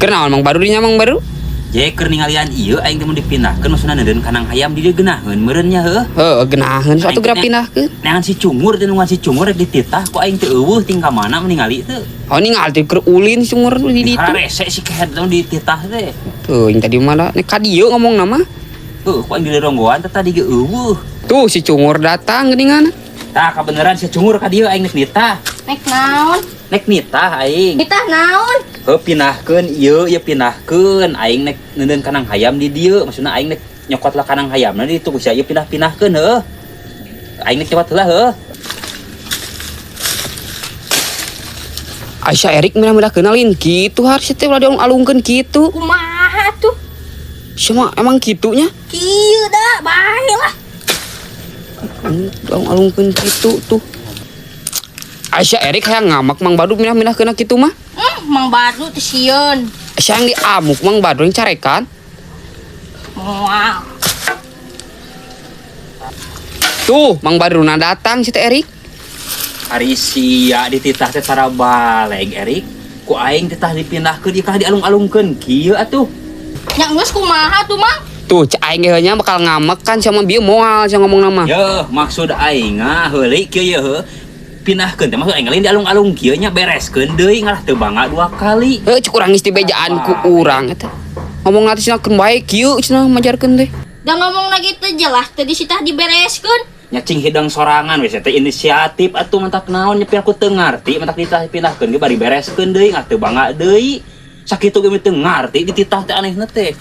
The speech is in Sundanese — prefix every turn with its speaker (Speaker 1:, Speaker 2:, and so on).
Speaker 1: Keur naon, Mang Baru, dinya, Mang Baru?
Speaker 2: Je, keur ningalian ieu aing teh mun dipindahkeun, maksudna neureun kandang hayam di dieu geunaheun meureun nya, heuh.
Speaker 1: Heuh, geunaheun atuh
Speaker 2: Aing
Speaker 1: geura
Speaker 2: teh
Speaker 1: pindahkeun.
Speaker 2: Neangan si Cungur teh, nungguan si Cungur rek dititah ku aing teh euweuh, ting ka mana ningali teu.
Speaker 1: Oh, ningali teh keur ulin si Cungur di ditu.
Speaker 2: Harese si kehed teh dititah teh.
Speaker 1: Tuh, yang tadi mana nek ka dieu ngomong nama.
Speaker 2: Heuh, ku aing di ronggoan teh tadi ge euweuh.
Speaker 1: Tuh si Cungur datang geuningan.
Speaker 2: Tah, kabeneran si Cungur ka dieu, aing nek nitah.
Speaker 3: Nek naon?
Speaker 2: Nek nitah aing.
Speaker 3: Nitah naon?
Speaker 2: Heuh, pindahkeun ieu, ieu pindahkeun. Aing nek neuneun kandang hayam di dieu, maksudna aing nek nyokot lah kandang hayamna di ditu ku sia ieu pindah-pindahkeun, heuh. Aing nek nyokot heula, heuh.
Speaker 1: Aisyah Erik minah-minah kenalin gitu, harus teh ulah dialung-alungkeun kitu.
Speaker 3: Kumaha tuh?
Speaker 1: Cuma emang kitunya.
Speaker 3: Kieu dah, bae lah.
Speaker 1: Alung-alungkeun kitu tuh. Aisyah Erik hayang ngamak Mang Badru minah-minah kena kitu mah.
Speaker 3: Mang Badru teh sieun.
Speaker 1: Aisyah yang diamuk Mang Badru yang carekan.
Speaker 3: Moal.
Speaker 1: Tuh, Mang Badru na datang si teh Erik.
Speaker 2: Ari sia dititah teh tara baleg, Erik. Ku aing titah dipindahkeun ieu kah dialung-alungkeun kieu atuh.
Speaker 3: Nya geus kumaha tuh, Mang?
Speaker 1: Tuh, cek aing ge nya bakal ngamek kan sama bieu moal sia ngomong nama.
Speaker 2: Yeuh, maksud aing ah heuli kieu ye heuh. Pindahkeun teh maksud aing lain dialung-alung kieu nya, bereskeun deui ngalah teu bangga dua kali.
Speaker 1: Heuh, cek urang geus dibejaan ku urang eta. Ngomong nanti cenah keun bae kieu cenah majarkeun teh.
Speaker 3: Da ngomong lagi teh jelas teh disitah dibereskeun.
Speaker 2: Nya cing hidang sorangan we teh inisiatif atuh, mantak naon nyepi aku teu ngarti, mantak dititah pindahkeun ge bari bereskeun deui ngah teu bangga deui. Sakitu ge teu ngarti dititah teh, anehna teh.